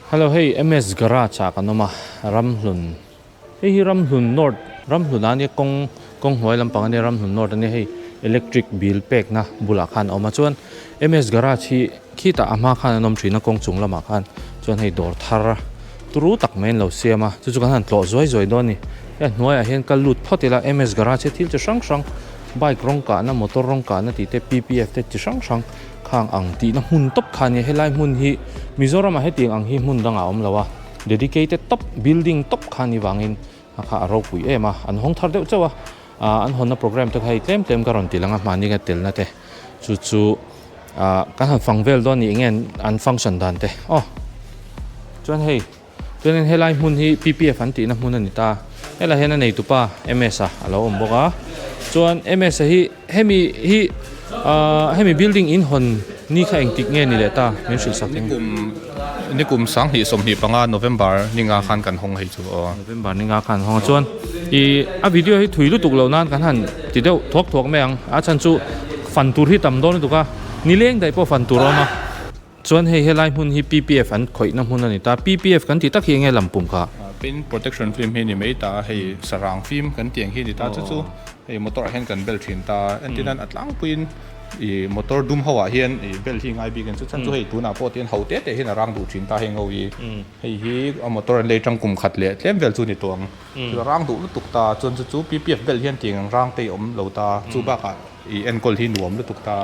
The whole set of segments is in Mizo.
Hello hei MS garage ah kan awm a Ramhlun hei hi Ramhlun North Ramhlun ah ania kawng kawng hnuai lampang ania Ramhlun North ania hei electric bill pekna bulah khan a awm a chuan MS garage hi khitah a hma khan an awm thin a kawng chung lamah khan chuan hei dawr thar turu tak mai an lo siam a chu chu kan han tlawh zuai zuai dawn a ni hei a hnuaiah hian kal lut phawt ila MS garage hi thil chi hrang hrang bike rawng kahna motor rawng kahna tih te P_P_F te chi hrang hrang. Khang ang tihna hmun tawp kha ania helai hmun hi Mizoramah hetiang ang hi hmun dangah a awm lo a dedicated tawp building tawp kha ni vangin a kha a ropui em a an hawng thar deuh chauh a ah an hawnna program te kha hei tlem tlem ka rawn ti lang a mahni ka telna te chu chu ah kan han fang vel dawn nih nge an function dan te aw chuan hei. Chuanin helai hmun hi PPF an tihna hmun a ni ta. Helai hian a neitupa MS a a lo awm bawk a. Chuan MS a hi hemi hi ahh hemi building in hawn ni kha engtik nge ni leh ta min hrilh sak Nikum nikum sanghnih 25 November ninga khan kan hawng hei chu aw. November ninga khan hawng a chuan ih a video hi thui lutuk loh nan kan han ti deuh thuak thuak mai ang. A chhan chu fan tur hi tam dawn lutuk a nileng daih pawh fan tur a awm a. Chuan hei helai hmun hi PPF an khawihna hmun a ni ta. PPF kan tih tak hi enge lam pum kha? Paint protection film hi a ni mai ta a, hei sarang fim kan tih ang hi a ni ta. Chu chu hei motor ah hian kan bel thin ta. Entir nan a tlangpuiin ih motor dum ho ah hian ih bel hi ngai bik a ni. Chu chhan chu hei tunah pawh tihian ho te te hian a rang duh thin ta heng ho hi. Hei hi a motor an lei tang kum khat leh tlem vel chu a ni tawh ang. Chu a rang duh lutuk ta. Chuan chu chu PPF bel hian tiang ang rang te hi a awm lo ta. Chu bakah ih enkawl hi nuam lutuk ta.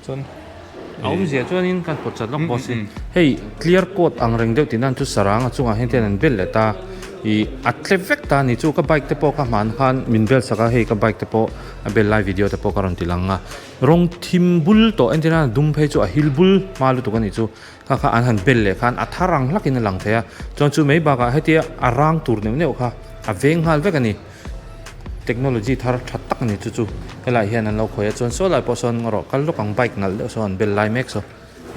Chuan A awmzia chuanin kan pawt chat lawk bawk si. Hei clear coat ang reng deuh tihna chu sarang a chungah hian ten an bel leh ta. Ih a tle vek ta a ni chu ka bike te pawh ka hman khan min bel sak a hei ka bike te pawh a bel lai video te pawh ka rawn ti lang a. Rawng thim bul tawh entir nan a dum phei chu a hil bul hma lutuk a nih chu. Kha kha an han bel leh khan a thar ang hlakin a lang thei a. Chuan chu mai bakah hetia a rang tur neuh neuh kha a veng nghal vek a ni. Technology thar tha tak a ni chu chu helai hian an lo khawih a chuan saw lai pawh sawn rawh kal lawk ang bike nalh deuh sawn an bel lai mek saw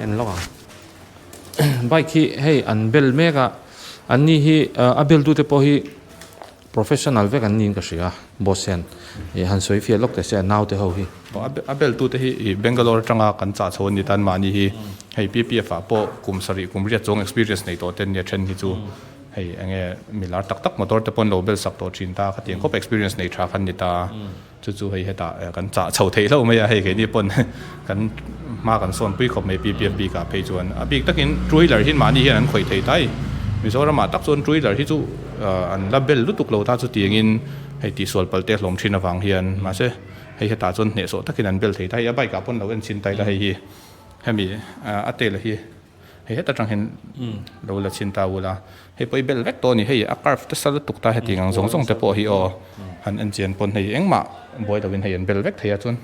en lawk ang bike hi hei an bel mek a an ni hi a bel tute pawh hi professional vek an niin ka hria boss hian ih han sawi fiah lawk teh se a naute ho hi. A bel tute hi ih Bangalore atanga kan chah chho a ni tan mahni hi hei PPF ah pawh kum sarih kum riat chuang experience nei tawh te an nia then hi chu. Hei enge milar tak tak motor te pawn lo bel sak tawh thin ta khatiang khawp experience nei tha khan ni ta chu chu hei hetah kan chah chho theih hlauh mai a hei keini pawn kan hma kan sawn pui khawp mai PPF bik ah phei chuan a bik takin two wheeler hi mahni hian an khawih thei tai Mizoram ah tak chuan two wheeler hi chu an la bel lutuk lo ta chutiangin hei tihsual palh te hlawm thin avang hian mahse hei hetah chuan hnehsawh takin an bel thei ta hei a bike ah pawn lo en chhin ta ila hei hi hemi a tail hi. Hei heta tang hian lo la chhin ta ula, hei pawh i bel vek tawh a ni, hei a curve nasa lutuk ta hetiang ang zawng zawng te pawh hi aw han en chian pawn hei engmah buai lovin hei an bel vek thei a chuan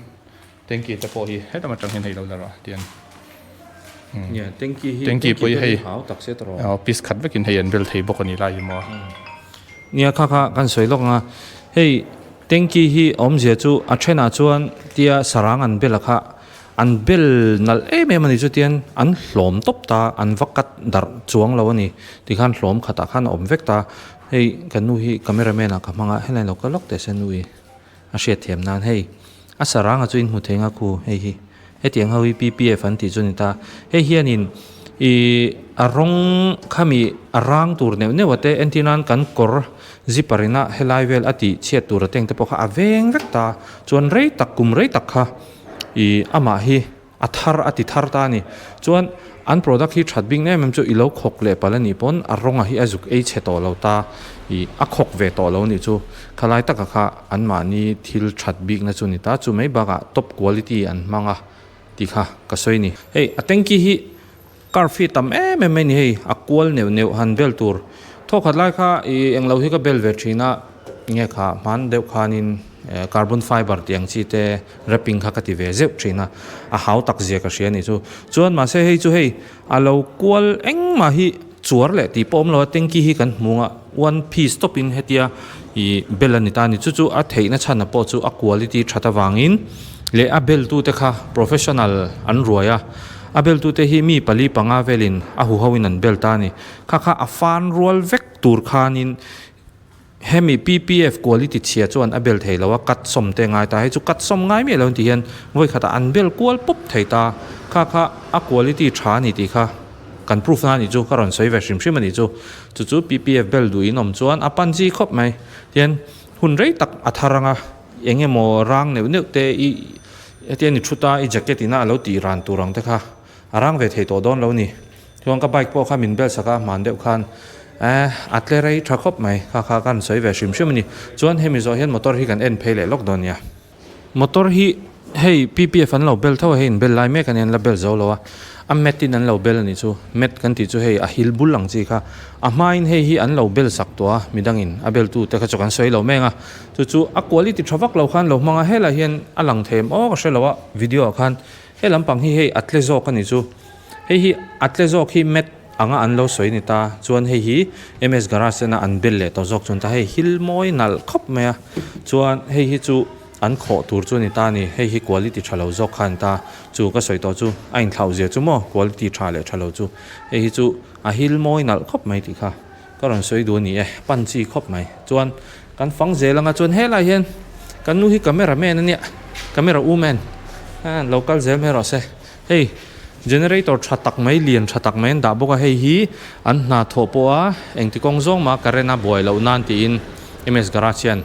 tanky te pawh hi helam atang hian hei lo la rawh tian tanky pawh hi hei aw piece khat vekin hei an bel thei bawk a ni lai hi maw. Nia kha kha kan sawi lawk ang a, hei tanky hi awmzia chu a thenah chuan tia sarang an bel a kha. An bel nalh em em a ni chutian an hlawm tawp ta, an va cut darh chuang lo a ni. Tikhan hlawm khatah khan a awm vek ta. Hei ka nu hi camera man ah ka hmang a, helai lo ka lawk teh se nu i a hriat thiam nan hei a saranga chu in hmu thei nga khu hei hi hetiang ho hi PPF an tih chu a ni ta. Hei hianin ih a rawng khami a rang tur neuh neuh a te entir nan kan kawr zipper ina helai vel a tih chhiat tur a teng te pawh kha a veng vek ta. Chuan rei tak kum rei tak kha. Ih amah hi a thar a ti thar ta a ni. Chuan an product hi that bik em em chu i lo khawk leh palh a nih pawn a rawnga hi a zuk ei chhe tawh lo ta ih a khawk ve tawh lo a nih chu. Khalai taka kha anmahni thil that bikna chu a ni ta. Chu mai bakah top quality an hmang a tih kha ka sawi a ni. Hei a tanky hi curve hi tam em em mai a ni hei a kual neuh neuh han bel tur. Thawkhat lai kha ih englo hi ka bel ve thin a nge kha hman deuh khanin. Carbon fiber tih ang chi te wrapping kha ka ti ve zeuh thin a, a hau tak zia ka hria a nih chu. Chuan mahse hei chu hei a lo kual engmah hi chuar leh tih pawh awm lo a, tanky hi kan hmu a, one piece tawp in hetia ih bel a ni ta a ni. Chu chu a theihna chhan a pawh chu a quality that avangin leh a bel tu te kha professional an ruai a, a bel tu te hi mi pali panga velin a huho in an bel ta a ni. Kha kha a fan rual vek tur khanin Hemi PPF quality chhia chuan a bel thei lo a, cut sawm te ngai ta. Hei chu cut sawm ngai miah lo an tih hian vawi khatah an bel kual pawp thei ta. Kha kha a quality tha a ni tih kha Kan proof na a nih chu ka rawn sawi ve hrim hrim a nih chu. Chu chu PPF bel duh in awm chuan a pan chi khawp mai. Tian hun rei tak a thar anga eng emaw rang neuh neuh te i hetiang i thut a i jacket ina a lo tih ran tur ang te kha a rang ve thei tawh dawn lo ni. Chuan ka bike pawh kha min bel sak a hman deuh khan eh a tle rei tha khawp mai kha kha kan sawi ve hrim hrim a ni. Chuan hemi zawh hian motor hi kan en phei leh lawk dawn nia. Motor hi hei PPF an lo bel tho a hei in bel lai mek a nia an la bel zo lo a a mat in an lo bel a nih chu mat kan tih chu hei a hil bul ang chi kha a hmain hei hi an lo bel sak tawh a midang in a bel tu te kha chu kan sawi lo meng a chu chu a quality tha vak lo khan lo hmang a helai hian a lang thei em aw ka hre lo a video ah khan he lampang hi hei a tle zawk a nih chu hei hi a tle zawk hi mat anga an lo sawi ni ta chuan hei hi MS garage ena an bel leh tawh zawk chuan ta hei hil mawi nalh khawp mai a chuan hei hi chu an khawh tur chu a ni ta a ni hei hi quality tha lo zawk kha a ni ta chu ka sawi tawh chu a inthlauh zia chu maw quality tha leh tha lo chu hei hi chu a hil mawi nalh khawp mai tih kha ka rawn sawi duh a ni e pan chi khawp mai chuan kan fang zel anga chuan helai hian kan nu hi camera man a nia camera woman a lo kal zel mai rawh se. Hei generator tha tak mai lian tha tak mai an dah bawk a hei hi an hna thawh pawh a engti kawng zawng mah current a buai loh nan tiin MS garage hian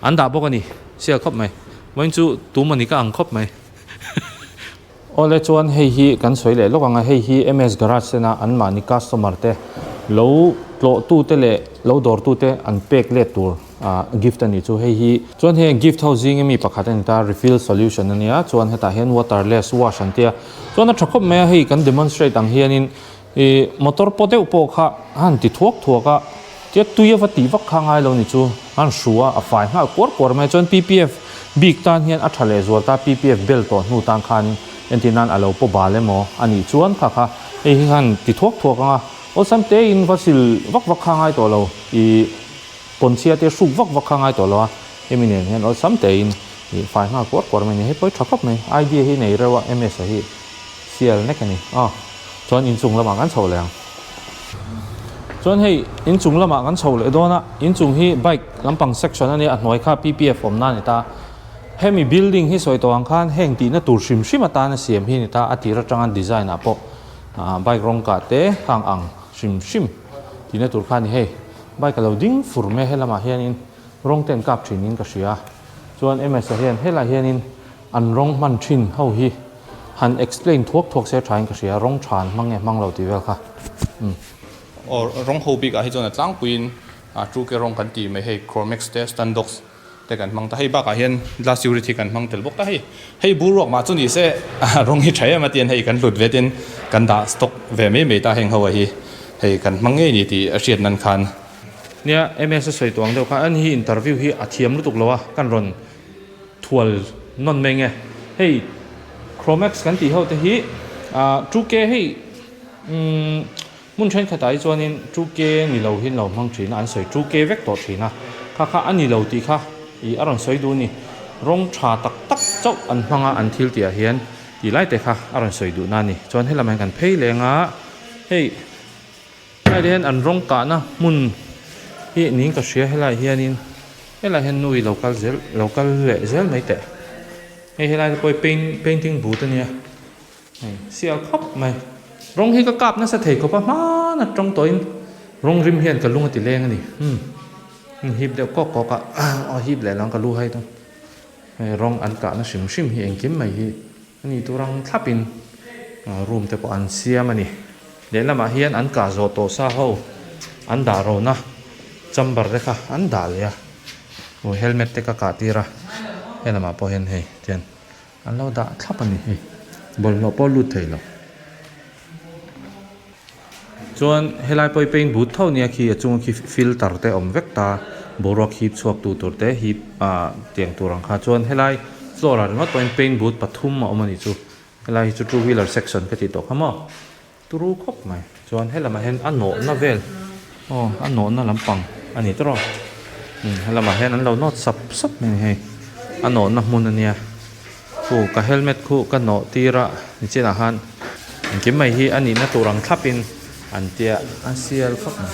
an dah bawk a ni sial khawp mai vawiin chu tum a ni ka ang khawp mai awle chuan hei hi kan sawi leh lawk ang a hei hi MS garage tena anmahni customer te lo tlawh tu te leh lo dawr tu te an pek let tur. Ah gift a nih chu hei hi chuan heng gift ho zing ami pakhat a ni ta refill solution a nia chuan hetah hian waterless wash an tia chuan a tha khawp mai a hei kan demonstrate ang hianin ih motor paw deuh pawh kha a han ti thuak thuak a tia tui a va tih vak kha ngai lo ni chu a han hru a a fai nghal kuar kuar mai a chuan P P F bik tan hian a tha leh zual ta P P F bel tawh hnu tan khanin entir nan a lo paw bal emaw a nih chuan kha kha hei hi khan ti thuak thuak ang a awlsam tein va sil vak vak kha ngai tawh lo ih. Pawnchhia te hruk vak vak kha ngai tawh lo a, hemi nen hian awlsam tein ih fai nghal kuar kuar mai a ni. Hei pawh hi tha khawp mai, idea hi nei reuh a MS a hi sial nek a ni. Aw chuan inchung lamah kan chho leh ang. Chuan hei inchung lamah kan chho leh dawn a, inchung hi bike lampang section a nia, a hnuai kha P P F awmna a ni ta. Hemi building hi sawi tawh ang khan heng tihna tur hrim hrim atan a siam hi a ni ta, a tir atanga design ah pawh bike rawng kah te khang ang hrim hrim tihna tur kha a ni hei. Bike a lo ding fur mai a helamah hianin rawng te an kap thin in ka hria chuan M_S ah hian helaiah hianin an rawng hman thin ho hi han explain thuak thuak se tha in ka hria rawng tha an hmang nge hmang lo tih vel kha umm. Aw rawng ho bik ah hi chuan a tlangpuiin a two ke rawng kan tih mai hei Chromex te Standox te kan hmang ta hei bakah hian glass unit hi kan hmang tel bawk ta hei hei bur ruak mah chu ni se rawng hi tha em a tian hei kan hlut ve tin kan dah stock ve mai mai ta heng ho a hi hei kan hmang ngei ni tih a hriat nan khan. Nia MS a sawi tuang deuh khan ani hi interview hi a thiam lutuk lo a kan rawn thual nawn mai nge hei Chromax kan tih ho te hi ah 2K hei umm Hmun thenkhatah hi chuanin 2K ni lo hi an lo hmang thin a, an sawi 2K vek tawh thin a, kha kha a ni lo tih kha ih a rawn sawi duh a ni. Rawng tha tak tak chauh an hmang a an thil tihah hian tih lai te kha a rawn sawi duh na a ni. Chuan helamah hian kan phei leng a, hei helai te hian an rawng kahna hmun hi niin ka hria helaiah hianin helaiah hian nu i lo kal zel lo kal leh zel mai teh. Hei helai te pawh hi paint painting booth a nia. Hei sial khawp mai. Rawng hi ka kap nasa thei khawp a, hmaan atang tawhin rawng rim hian ka lung a ti leng a ni. Umm in hip deuh kawk kawk a, aw hip leh lang ka lu hai dawn. Hei rawng an kahna hrim hrim hi engkim mai hi a ni tur ang thlapin room te pawh an siam a ni. Lehlamah hian an kah zawh tawh sa ho an dah rona chamber te kha an dah leh a, aw helmet te ka kah tir a, helamah pawh hian hei tian. An lo dah thlap a ni hei, bawlhhlawh pawh lut thei lo. Chuan helai pawh hi paint booth tho nia khi a chunga khi filter te awm vek ta, boruak hip chhuak tu tur te hip ah tiang tur ang kha. Chuan helai floor ah ringawt pawhin paint booth pathum a awm a nih chu. Helai hi chu two wheeler section ka tih tawh kha maw. Turu khawp mai. Chuan helamah hian a nawhna vel aw a nawhna lampang a ni tawrh a umm helamah hian an lo nawt sap sap mai a ni hei a nawhna hmun a nia khu ka helmet khu ka nawh tir a nichinah khan engkim mai hi a nihna tur ang thlap in an tia a sial khawp mai.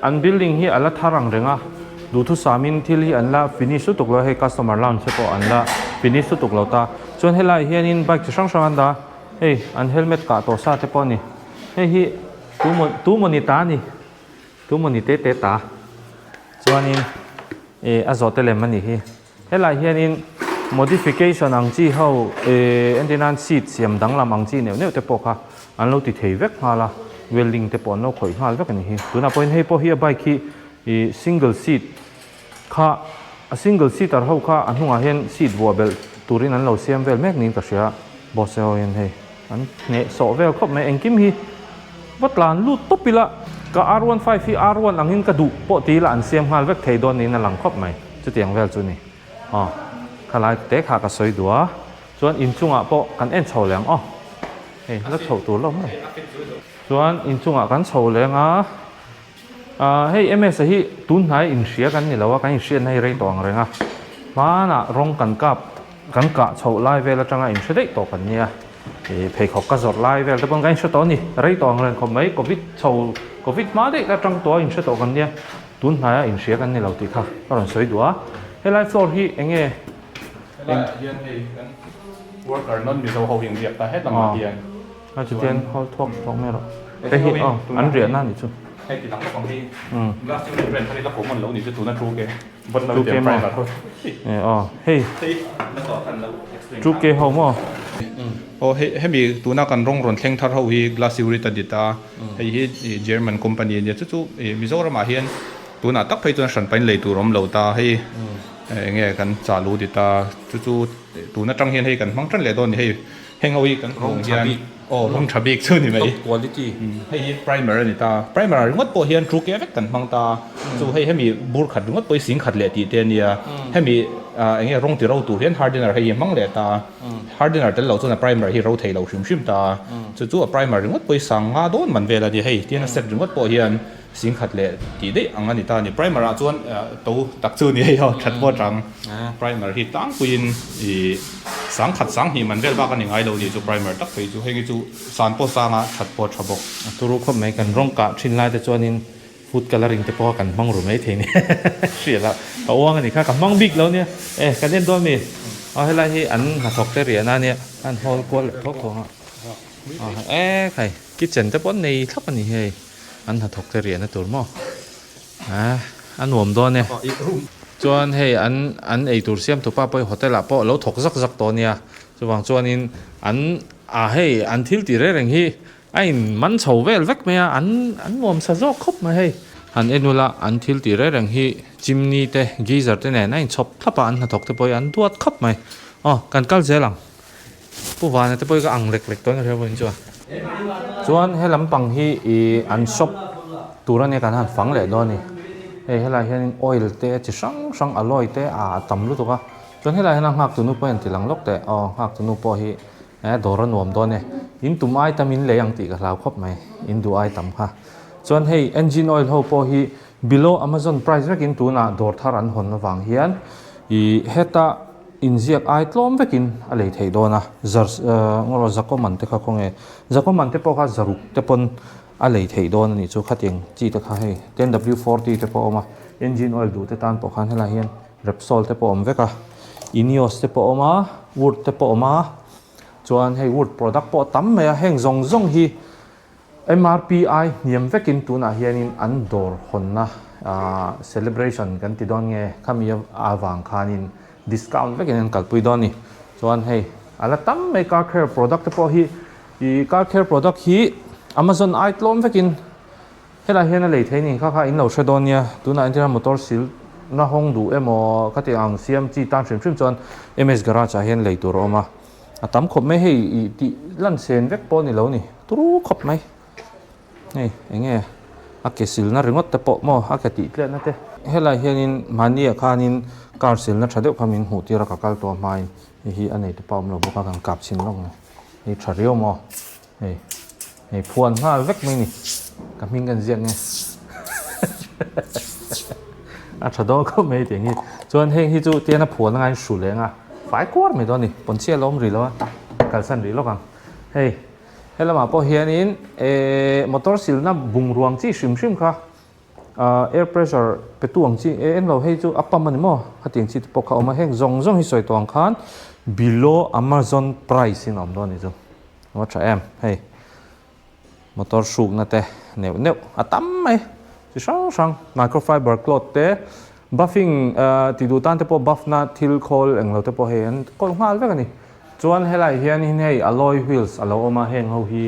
An building hi a la thar ang reng a duhthusam in thil hi an la finish lutuk lo a hei customer lounge te pawh an la finish lutuk lo ta chuan helaiah hianin bike chi hrang hrang an dah a. Hei an helmet kah tawh sa te pawh a ni. Hei hi. Tu maw tu maw ni ta ni tu maw ni te te ta chuanin ih a zawhte lem a nih hi helai hianin modification ang chi ho ih entir nan seat siam danglam ang chi neuh neuh te pawh kha an lo ti thei vek nghal a welding te pawh an lo khawih nghal vek a nih hi tunah pawhin hei pawh hi a bike hi ih single seat kha a single seater ho kha a hnungah hian seat vuah belh turin an lo siam vel mek niin ka hria boss te ho hian hei an hneh sawh vel khawp mai engkim hi va tlan lut tawp ila ka R 15 hi R 1 angin ka duh pawh ti ila an siam nghal vek thei dawn niin a lang khawp mai chutiang vel chu ni aw khalai te kha ka sawi duh a chuan inchungah pawh kan en chho leh ang aw hei la chhoh tur lo mai chuan inchungah kan chho leng a. Ahh hei MS a hi tun hnai inhria kan ni lo a, kan inhriatna hi rei tawh ang reng a, hmanah rawng kan kap kan kah chhoh lai vel atanga inhre daih tawh kan nia, ih pheikhawk ka zawrh lai vel te pawn kan inhre tawh a ni, rei tawh ang reng khawp mai, covid chho covid hma daih atang tawha inhre tawh kan nia, tun hnaia inhria kan ni lo tih kha ka rawn sawi duh a, helai floor hi eng nge? Helaiah hian hei kan worker non Mizo ho hi an riak ta het lamah hian. A chutiang hawl thuak thuak mai rawh. Hei hi aw an riahna a nih chu. Hei ti lang lawk ang hi glass unit brand kha hi la common lo nih chu tuna 2K vawn lo tiang primer ho. E aw hei hei la tawh khan lo explain 2K ho maw. Aw hei hemi tuna kan rawng rawn thleng thar ho hi glass unit a dit a hei hi German company a nia chu chu Mizoramah hian tunah tak phei chuan hranpa in lei tur awm lo ta hei eng nge kan chah lu dit a chu chu tun atang hian hei kan hmang tan leh dawn a ni hei. Heng ho hi kan hmuh hian aw rawng tha bik chu ni mai. Top quality. Hei hi primer a ni ta. Primer ah ringawt pawh hian two K vek kan hmang ta. Chu hei hemi bur khat ringawt pawh hi sing khat leh tih te a nia. Hemi eng nge rawng ti ro tur hian hardener hei hi hmang leh ta. Hardener tel loh chuan a primer hi ro thei lo hrim hrim ta. Chu chu a primer ringawt pawh hi sang nga dawn man vel a ni. Hei tihian a set ringawt pawh hian sing khat leh tih daih ang a ni ta a ni. Primer ah chuan to tak chu ni hei aw that pawh atang primer hi tlangpuiin ih Sangkhat sanghnih man vel bak a ni ngai lo ni chu primer tak phei chu heng hi chu san pawh sang a that pawh a tha bawk. A turu khawp mai kan rawng kah thin lai te chuanin food colouring te pawh kan hmang ru mai thei nia hriat a ka uang a nih kha ka hmang bik lo nia e kan en dawn mi aw helai hi an hnathawk te riahna ania an hawl kual leh thawk thawk a e khai kitchen te pawh an nei thlap a ni hei an hnathawk te riahna tur maw. A a nuam dawn e. Chuan hei an an eitur siam tupa pawh hi hotel ah pawh lo thawk zak zak tawh ania. Chuvang chuanin an ah hei an thil tih reng reng hi a in man chho vel vek mai a, an an nuam sa zawk khawp mai hei. Han en ula an thil tih reng reng hi chimney te geyser te nen a in chhawp thlap a, an hnathawk te pawh hi an duat khawp mai. Aw kan kal zel ang. Pu Vana te pawh hi ka ang lek lek tawh in ka hria vawiin chuan. Chuan he lampang hi ih an shop tur ania kan han fang leh dawn a ni. Hei helai hianin oil te chi hrang hrang alloy te a tam lutuk a. Chuan helai hian a nghak tunu pawh hi an ti lang lawk teh aw nghak tunu pawh hi eh dawr a nuam dawn e. In tum ai tam in lei ang tih ka hlau khawp mai in duh ai tam kha. Chuan hei engine oil ho pawh hi below amazon price vekin tunah dawr thar an hawn avang hian ih heta Inziak ai tlawm vekin a lei theih dawn a, zar ngaw Zakoman te kha khawnge Zakoman te pawh kha zaruk te pawn a lei theih dawn a nih chu khatiang chi te kha hei 10W40 te pawh a awm a, engine oil duh te tan pawh khan helai hian Repsol te pawh a awm vek a, Ineos te pawh a awm a, Wurth te pawh a awm a, chuan hei Wurth product pawh a tam mai a, heng zawng zawng hi MRPI hniam vekin tunah hianin an dawr hawnna celebration kan ti dawn nge khami avang khanin discount vekin an kalpui dawn a ni. Chuan hei a la tam mai car care product te pawh hi ih car care product hi Amazon ai tlawm vekin helai hian a lei thei a ni kha kha in lo hre dawn nia tunah entirna motor sil na hawng duh emaw khati ang siam chi tan hrim hrim chuan MS garage ah hian lei tur a awm a. A tam khawp mai hei ih tih lan sen vek pawh a ni lo ni turu khawp mai hei eng nge a ke silna ringawt te pawh maw a ke tih tliatna te helai hianin mahni ah khanin car silna tha deuh kha min hmuh tir a ka kal tawh hmain hei hi a nei te pawh a awm lo bawk a kan kap chhin lawk ni hei tha riau maw hei hei phuan nghal vek mai ni ka hming kan ziak nge a tha dawn khawp mai tih ang hi chuan heng hi chu tian a phuan a ngain hru leng a. Fai kuar mai dawn a ni, pawnchhia la awm rih lo a, kalsan rih lawk ang. Hei, he lamah pawh hianin ehh motor silna bungruang chi hrim hrim kha ahh air pressure pe tu ang chi eh englo hei chu a pump a ni maw khatiang chi te pawh kha a awm a, heng zawng zawng hi sawi tawh ang khan below amazon price in a awm dawn a ni chu, a va tha em hei. Motor hrukna te neuh neuh a tam mai chi hrang hrang microfiber cloth te buffing ti duh tan te pawh buff na thil khawl englo te pawh hei an kawl nghal vek a ni. Chuan helai hianin hei alloy wheels a lo awm a, heng ho hi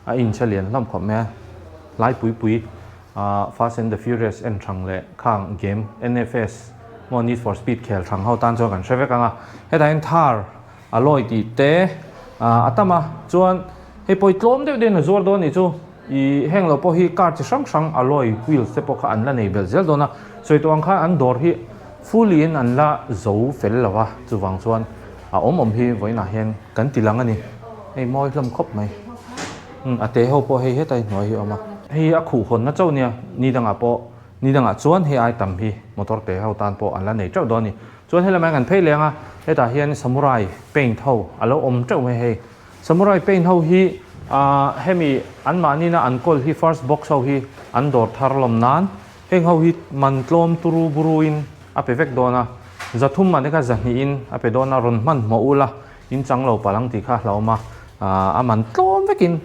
a inchhe lian hlawm khawp mai a, hlai pui pui Fast and the Furious en thang leh khang game NFS maw Need for Speed khel thang ho tan chuan kan hre vek ang a, hetah hian Thar alloy tih te a tam a, chuan hei pawh hi tlawm deuh deuhin a zuar dawn a nih chu, ih heng lo pawh hi car chi hrang hrang alloy wheels te pawh kha an la nei belh zel dawn a, sawi tawh ang khan an dawr hi fully in an la zo fel lo a, chuvang chuan a awm awm hi vawiinah hian kan ti lang a ni, hei mawi hlawm khawp mai, umm a te ho pawh hei hetai hnuai hi a awm a. Hei a khuh hawnna chauh nia, ni dangah pawh ni dangah chuan hei ai tam hi motor te ho tan pawh an la nei teuh dawn a ni. Chuan helama hian kan phei leng a, hetah hian samurai paint ho a lo awm teuh mai hei. Samurai paint ho hi ah hemi anmahnina an kawl hi first box ho hi an dawr thar lawm nan heng ho hi man tlawm turu buru in a pe vek dawn a, zathum man te kha zahnih in a pe dawn a, rawn hmanhmawh ula in chang lo palh ang tih kha a hlauhawm a, ah a man tlawm vekin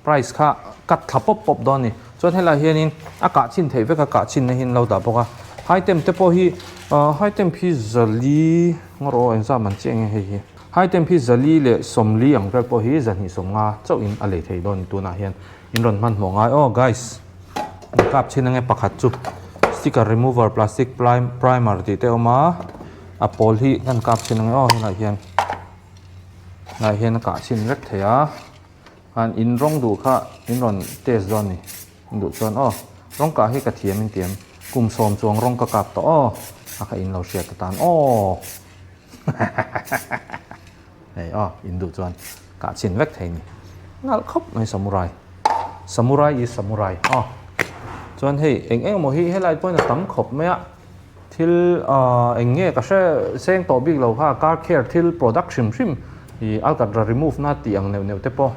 Price kha cut thla pawp pawp dawn a ni. Chuan helaiah hianin a kah chhin theih vek a, kah chhinna hi an lo dah bawk a. High temp te pawh hi ahh high temp hi zali ngawr aw engzah man chiah nge hei hi. High temp hi zali leh sawmli ang vel pawh hi zahnih sawmnga chauhin a lei thei dawn a ni tunah hian in rawn hmanhmawh ngai aw guys. An kap chhin ange pakhat chu sticker remover plastic primer tih te a awm a, a pawl hi kan kap chhin ange aw helaiah hian helaiah hian a kah chhin vek thei a. Khan in rawng duh kha in rawn test dawn ni in duh chuan aw rawng kah hi ka thiam in tiam kum sawm chuang rawng ka kap tawh aw a kha in lo hriat atan aw hei aw in duh chuan kah chhin vek thei ni nalh khawp mai samurai samurai is samurai aw chuan hei eng eng emaw hi helai pawhin a tam khawp mai a Thil eng nge ka hre seng tawh bik lo kha car care thil product hrim hrim ih alkatra remove na tih ang neuh neuh te pawh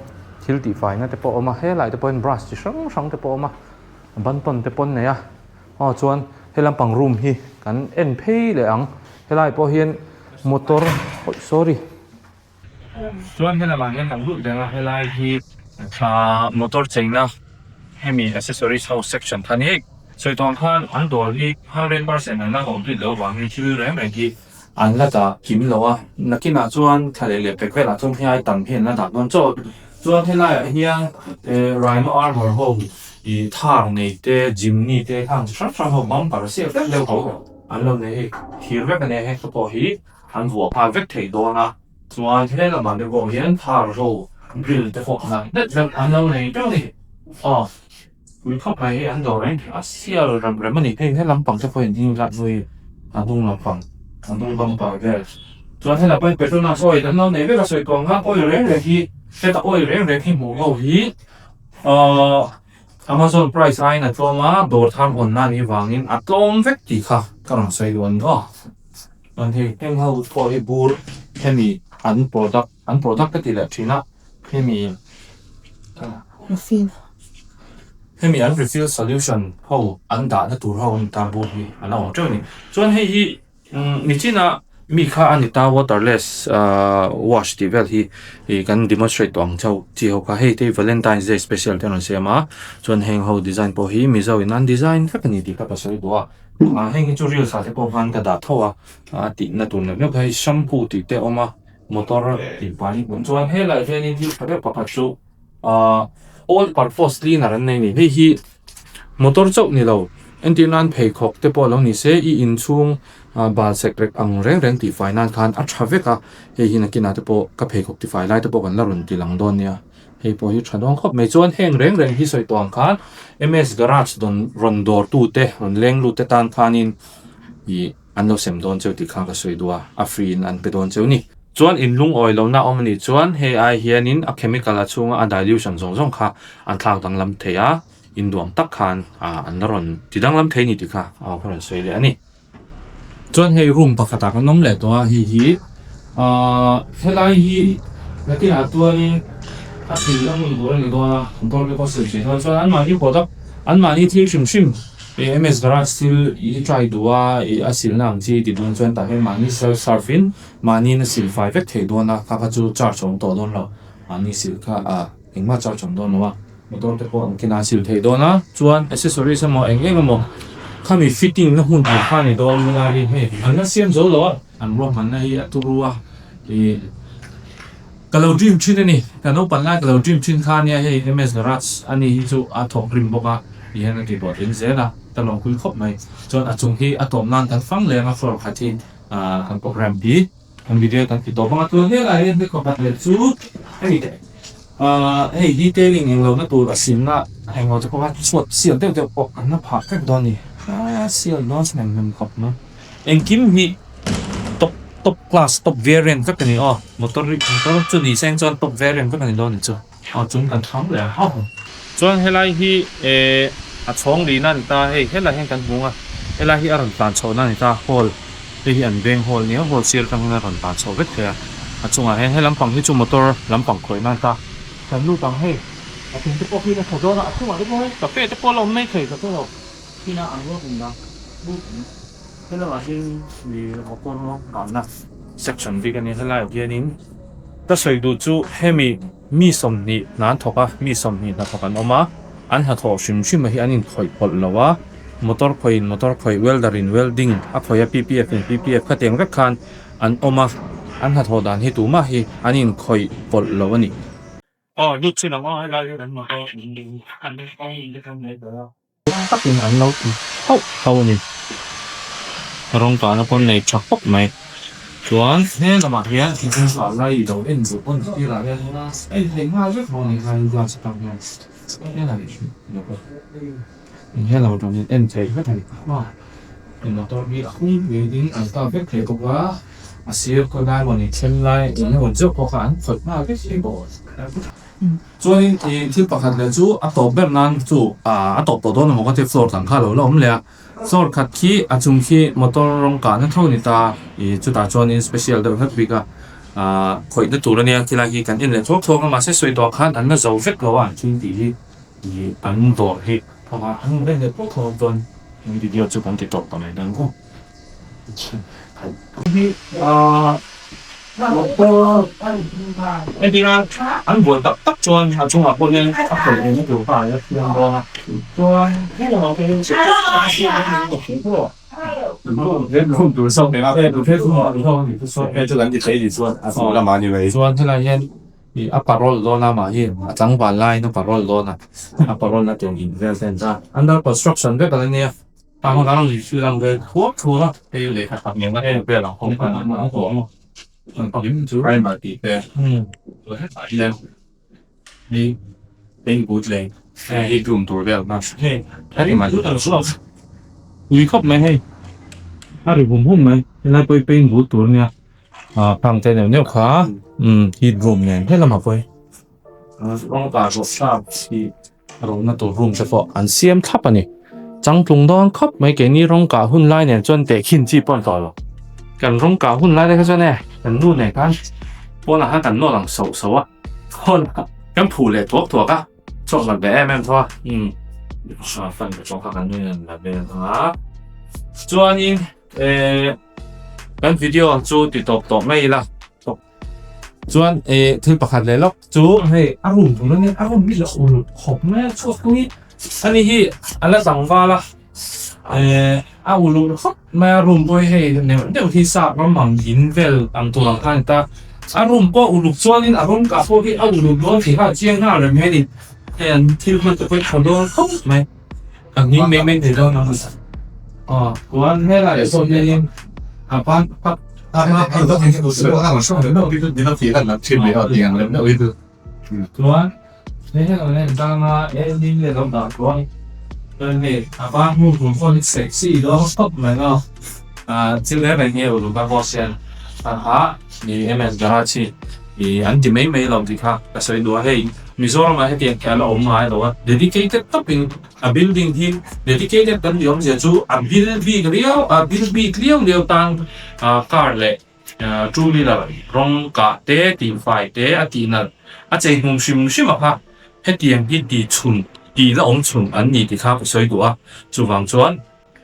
thil tih fai na te pawh a awm a helai te pawhin brush chi hrang hrang te pawh a awm a bantawn te pawh an nei a aw chuan he lampang room hi kan en phei leh ang helai pawh hian motor awi sorry. Chuan helamah hian kan lut reng a helai hi motor cheina hemi accessories ho section kha a ni hei sawi tawh ang khan an dawr hi 100% an la complete loh avangin thil reng reng hi an la dah kim lo a nakinah chuan thla leh leh pek velah chuan helai tam hi an la dah dawn chauh chuan helaiah hian rhino armour ho ih thar nei te jimny te khang chi hrang hrang ho bumper siak deuh deuh ho an lo nei hei thir vek a nia heng te pawh hi. An vuah nghal vek thei dawn a, chuan he lamah te pawh hian thar ho grill te pawh nalh deuh deuh an lo nei teuh a ni. Aw pui khawp mai hei an dawr reng a sial rem rem a ni. Hei he lampang te pawhin hing la nui a hnung lampang a hnung lampang vel chuan helai pawhin Petronas oil an lo nei vek a sawi tawh ang khan oil reng reng hi heta oil reng reng hi hmuh ho hi ahh Amazon price aiin a tlawm a dawr thar hawn na nih vangin a tlawm vek tih kha ka rawn sawi duh a ni aw. Chuan hei heng ho pawh hi bur hemi an product an product ka ti leh thin a hemi Refill. Hemi an refill solution ho an dahna tur ho an ta bur hi an awm teuh a ni. Chuan hei hi nichina mi kha a ni ta waterless ah wash tih vel hi ih kan demonstrate tawh ang chauh chi ho kha hei te hi valentine's day special te an rawn siam a chuan heng ho design pawh hi mizo in an design vek a ni tih kha ka sawi duh a. Ah heng hi chu reels ah te pawh khan ka dah tho a a tihna tur neuh neuh kha hei shampoo tih te a awm a motor tih fai hi hmuh chuan helaiah hianin thil tha deuh pakhat chu ah all purpose cleaner an nei a ni hei hi motor chauh ni lo entir nan pheikhawk te pawh lo ni se i inchhung ah bal sek rek ang reng reng tih fai nan khan a tha vek a hei hi nakinah te pawh ka pheikhawk tifai lai te pawh kan la rawn ti lang dawn nia. Hei pawh hi tha dawn khawp mai. Chuan heng reng reng hi sawi tawh ang khan MS Garage dawn rawn dawr tu te rawn leng lut te tan khanin ih an lo sem dawn cheu tih kha ka sawi duh a, a free in an pe dawn cheu ni. Chuan in lungawi lohna awm a nih chuan hei ai hianin a chemical a chhunga a dilution zawng zawng kha an thlak danglam thei a, in duang tak khan an la rawn ti danglam thei ni tih kha ka rawn sawi leh a ni. Chuan hei room pakhatah kan awm leh tawh a hei hi ahh helai hi nakinah chuanin a thil a hmun tur a ni dawn a motor te pawh siam theih dawn chuan anmahni product anmahni thil hrim hrim ih MS garage thil i try duh a ih a silna ang chi ti dawn chuan tah hian mahni self serve in mahniin a sil fai vek theih dawn a kha kha chu charge a awm tawh dawn lo mahni sil kha ah engmah charge a awm dawn lo a. Motor te pawh an ken a sil theih dawn a, chuan accessories emaw eng eng emaw khami fitting na hmun tur kha a ni dawn helai hi hei an la siam zo lo a, an ruahmanna hi a turu a ih ka lo dream thin a ni, ka naupang lai ka lo dream thin kha ania hei MS Garage a ni hi chu a thawk rim bawk a ti hian a ti bawh tling zel a, ka lawmpui khawp mai, chuan a chung hi a tawp nan kan fang leng a floor khat hi ah kan programme hi. Kan video kan ti tawp ang a, tun helai hian hei pakhat leh chu hei ahh hei detailing eng lohna tur a simna eng lo te pawh kha chhuat sial deuh deuh pawh an la phah vek dawn a ni a sial dawn hnem hnem khawp mai engkim hi top top class top variant vek a ni aw motor hi motor chu ni seng chuan top variant vek a ni dawn a ni chu aw chung kan thlang leh a chuan helai hi ehh a chhawng lihna a ni ta hei helai hian kan hmu ang a helai hi a rawn tlan chhohna a ni ta hall. Hei hi an veng hall nia hall sir atang hian a rawn tan chhoh vek thei a a chungah hian he lampang hi chu motor lampang khawih nan ta kan lut ang hei a chung te pawh khi a tha dawn a a chungah te pawh hei cafe te pawh a la awm mai thei ka hre lo khina an ruak awm dan lut ang he lamah hian mi motor dahna section bik a nia helaiah hianin ka sawi duh chu hemi mi 20 hna an thawk a mi 20 hnathawk an awm a an hnathawh hrim hrim ah hi an inkhawih pawlh lo a. Motor khawihin motor khawih, welder in welding a khawih a, PPF in PPF khatiang vek khan an awm a, an hnathawh dan hi tumah hi an inkhawih pawlh lo a ni. Aw lut chin ang aw helai hi kan motor takin an lo ti hauh hauh a ni. Rawng kahna pawn nei tha khawp mai. Chuan he lamah hian thingkung kah lai i lo en duh pawn tirah hian a intheih nghal vek bawk a ni kha glass atang hian He lo rawn in en theih vek a ni a, motor hi a hung ngeiin an kap vek thei bawk a, a sir khaw lai maw ni then lai eng emaw zeuh pawh kha an khawih nghal vek thei bawk. Chuanin ih thil pakhat leh chu a tawp ber nan chu a tawp tawh dawn emaw ka ti floor dang kha a lo la awm leh a, floor khat khi a chung khi motor rawng kahna tho a ni ta, ih chutah chuanin special deuh hlek bik a khawihna tur a nia khilai hi kan en leh thuak thuak a mahse sawi tawh khan an la zo vek lo a an thil tih hi. Ih an dawr hi thawk an reng leh tawk tawk dawn in video chu kan ti tawp ta mai dawn aw. Hi entir a an buai tak tak chuan a chungah pawh hian a khawih ve na tur kha a la siam dawn a chuan helangah pawh hian chuan helai hian. Ih a parol dawn a mah hi a tlangval laiin a parol dawn a, a parol na tur in vel te an ta under construction vek a la nia a hmun ang in thil ang vel thuak thuak a hei lehkha tak nen a en vel ang hawng khan an awm tawh ang hlim chu primer tih te hetah hian hei paint boot leh hei room tur vel kha hei ui khawp mai hei a ri hum hum mai helai pawh hi paint boot tur a nia. Ah khang te neuh neuh kha umm heat room nen he lamah pawh hi rawng kah rawh thlak hi rawhna tur room te pawh an siam thlap a ni changtlung dawn khawp mai keini rawng kah hun lai nen chuan tehkhin chi pawh an tawh lo kan rawng kah hun lai te kha chuan e kan nu nen khan pawnah khan kan nawt ang sauh sauh a pawnah kan phuh leh thuak thuak a chhuak nat ve em em tho a umm fan te pawh kha kan nu in an la vel ang a chuanin. Eh kan video ang chu ti tawp tawh mai ila chuan eh thil pakhat leh lawk chu hei a room tur ania a room hi la uluk khawp mai a chhuak hi ani hi a la tlangval a eh a uluk khawp mai a room pawh hi hei neuh neuh hi sap ram ang in vel ang tur ang kha a ni ta a room pawh uluk chuanin a rawng kah pawh hi a uluk dawn tih kha a chiang nghal reng mai a ni hei an thil hman te pawh hi tha dawn khawp mai. A hming mai mai thei dawn ang aw chuan helai ah sawn hianin a ban pakhat chuan he helai hian tanga ending leh lo dah chuan chuan hei a ban hmun tur pawh hi sexy dawn khawp mai a ah thil reng reng hi uluk a boss hian a ha ni MS garage hi. Ih an ti mai mai lo tih kha ka sawi duh a, hei Mizoram ah hetiang khi a la awm ngai lo a, dedicated tawpin a building hi dedicated kan tih awmzia chu a bil bik riau a bil bik liau liau tan car leh two wheeler rawng kah te tihfai te a tih nalh a chei hnum hrim hrim a kha hetiang hi tih chhun tih la awm chhun an ni tih kha ka sawi duh a, chuvang chuan.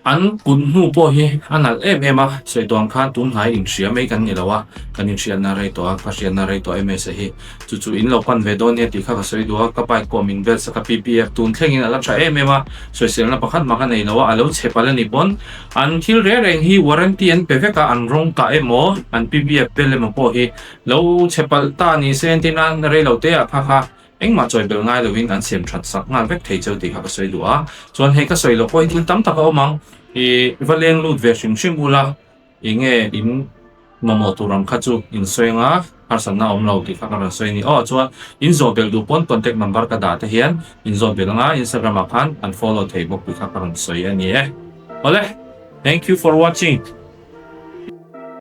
An kut hnu pawh hi a nalh em em a, sawi tawn khan tun hnai inhria mai kan ni lo a, kan inhriatna rei tawh a, ka hriatna rei tawh em em se hi chu chu in lo pan ve dawn nia tih kha ka sawi duh a, ka bike pawh min bel sak a PPF tun thlengin a la tha em em a, sawiselna pakhat mah ka nei lo a, a lo chhe palh a ni pawn an thil reng reng hi warranty an pe vek a, an rawng tah emaw an PPF bel emaw pawh hi lo chhe palh ta ni se entir nan rei lo te ah kha kha Engmah chawi bel ngai lovin an siam that sak nghal vek thei cheu tih kha ka sawi duh a. Chuan hei ka sawi loh pawh hi thil tam tak a awm ang. I va leng lut ve hrim hrim ula, i nge in mamawh tur ang kha chu in sawi anga harsatna a awm lo tih kha ka rawn sawi a ni. Aw chuan in zawh belh duh pawn contact number ka dah te hian in zawh belh anga Instagram ah khan an follow thei bawk tih kha ka rawn sawi a ni e. Awle, thank you for watching.